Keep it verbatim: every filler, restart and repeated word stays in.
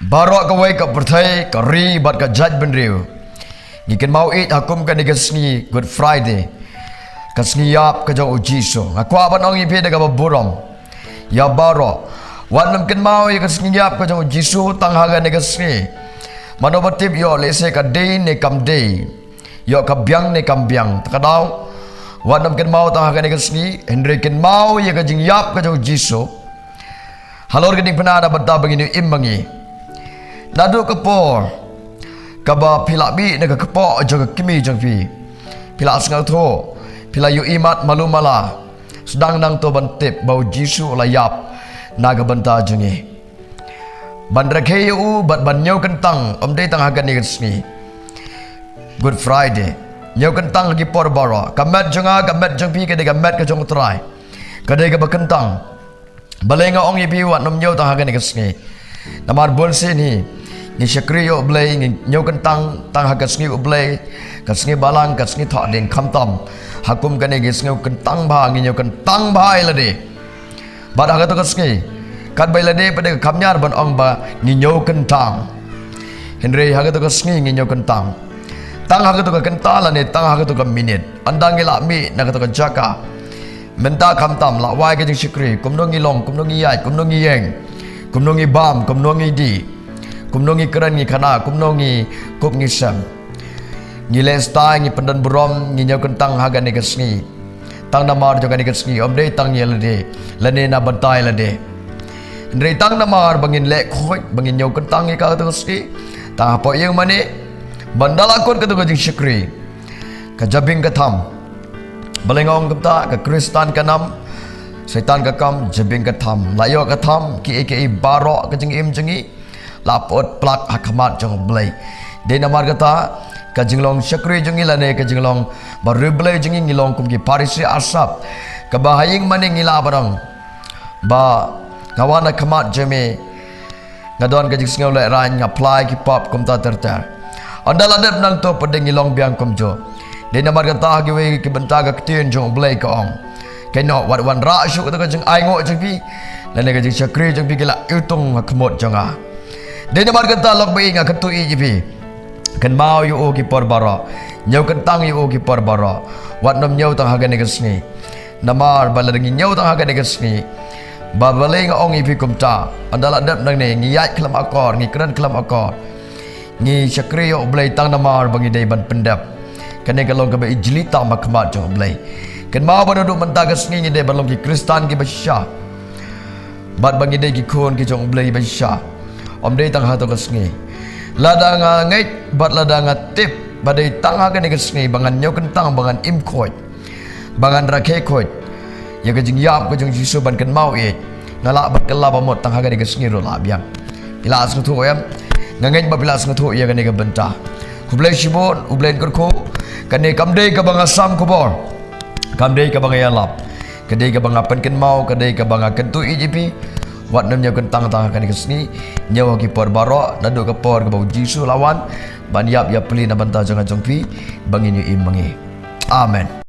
Baroh kawei ka pyrthei, ka ri bad ka jaitbynriew, ngi kynmaw ïa ha kum kane ka sngi Good Friday, ka sngi ïap ka jong u Jisu. Nga kwah ban ong ïa phi da kaba burom ïa baroh, wat nym kynmaw ïa ka sngi ïap ka jong u Jisu tang ha kane ka sngi. Mano ba tip ïoh lehse ka dei ne kam dei, ïoh ka biang ne kam biang. Ta ka daw, wat nym kynmaw tang ha kane ka sngi, hynrei kynmaw ïa ka jingïap ka jong u Jisu halor ka diengphna na bynta ba ngin ïoh im ma ngi. Naduh ka por kaba phi la mih na ka kpoh jong ka kmie jong phi, phi la sngewthuh, phi la ïohi mat malu mala, sdang nangto ban tip ba u Jisu u la ïap na ka bynta jong ngi. Ban rakhe ïa u bad ban ñiew kyntang, ym dei tang ha kane ka sngi Good Friday. Ñiew kyntang ha ki por baroh. Ka met jong nga, ka met jong phi, ka dei ka met ka jong u Trai, ka dei kaba kyntang. Balei nga ong ïa phi wat nym ñiew tang ha kane ka sngi? Namar bun sien hi ngi shakri ïa u Blei, ngi ñiew kyntang tang ha ka sngi u Blei, ka sngi Balang, ka sngi Thohdieng. Khamtam ha kum kane ka sngi, kyntang bha, ngi ñiew kyntang bha ïa lade. Bad ha kato ka sngi, katba ïa lade pat ka kham ñiar ban ong ba ngi ñiew kyntang, hynrei ha kato ka sngi ngi ñiew kyntang. Tang ha kato ka kynta lane tang ha kato ka minit, ynda ngi la mih na kato ka jaka. Mynta khamtam la wai ka jingshakri, kumno ngi long, kumno ngi ïaid, kumno ngi ïeng, kumno ngi bam, kumno ngi dih, kumno ngi kren ngi khana, kumno ngi kup ngi sem. Ngi leh stai, ngi pyndon burom, ngi ñiew kyntang ha kane ka sngi. Tang namar jong kane ka sngi, ym dei tang ïa lade lane na bynta ïa lade, hynrei tang namar ba ngin leh khuid, ba ngin ñiew kyntang ïa kato ka sngi. Tang hapoh ïing mane, ban da la kut kato ka jingshakri, ka jabieng ka tham. Balei nga ong kumta? Ka Khristan ka nam, Soitan ka kam jabieng ka tham. La ïoh ka tham, kiei kiei baroh ka jingim jong ngi la put plak ha khmat jong u Blei. Dei namar kata, ka jinglong shakri jong ngi lane ka jinglong bariewblei jong ngi, ngi long kum ki Pharisi arsap, kaba ha ïing mane ngi lah ban ong ba nga wan ha khmat jong me, nga don ka jingsngew lehraiñ, nga phla ïa ki pop, kumta ter ter. Ynda la dep nangto pat de ngi long biang kumjuh. Dei namar kata ha kiwei ki bynta ka ktien jong u Blei ka ong, kynnoh wat wanrah shuh kato ka jingainguh jong phi lane ka jingshakri jong phi ki la iwtung ha khmut jong nga. Dei namar kata lok ba ïeit, nga kyntu ïa phi, kynmaw ïa u ki por baroh, ñiew kyntang ïa u ki por baroh. Wat nym ñiew tang ha kane ka sngi. Namar ba lada ngi ñiew tang ha kane ka sngi, ba balei nga ong ïa phi kumta? Ynda la dep nangne ngi ïaid khlem akor, ngi kren khlem akor, ngi shakri ïa u Blei tang namar ba ngi dei ban pyndep. Kane ka long kaba ijli tam ha khmat jong u Blei. Kynmaw ba naduh mynta ka sngi ngi dei ban long ki Khristan kiba shisha bad ba ngi dei ki khun ki jong u Blei ba shisha. Ym dei tang ha kato ka sngi. Lada nga ngeit bad lada nga tip ba dei tang ha kane ka sngi ba ngan ñiew kyntang, ba ngan im khuid, ba ngan rakhe khuid ïa ka jingïap ka jong u Jisu ban kynmaw ïeit, nga lah ban kylla ba mut tang ha kane ka sngi ruh lah biang. Phi la sngewthuh em? Nga ngeit ba phi la sngewthuh ïa kane ka bynta. Khublei shibun, U Blei un kyrkhu. Kane kam dei kaba nga sam khubor, kam dei kaba nga ïalap, ka dei kaba nga pynkynmaw, ka dei kaba nga kyntu ïa phi. Wat nym ñiew kyntang tang ha kane ka sngi, ñiew ha ki por baroh, naduh ka por kaba u Jisu u la wan ban ïap ïapli na bynta jong nga jong phi, ba ngin ïoh im ma ngi. Amen.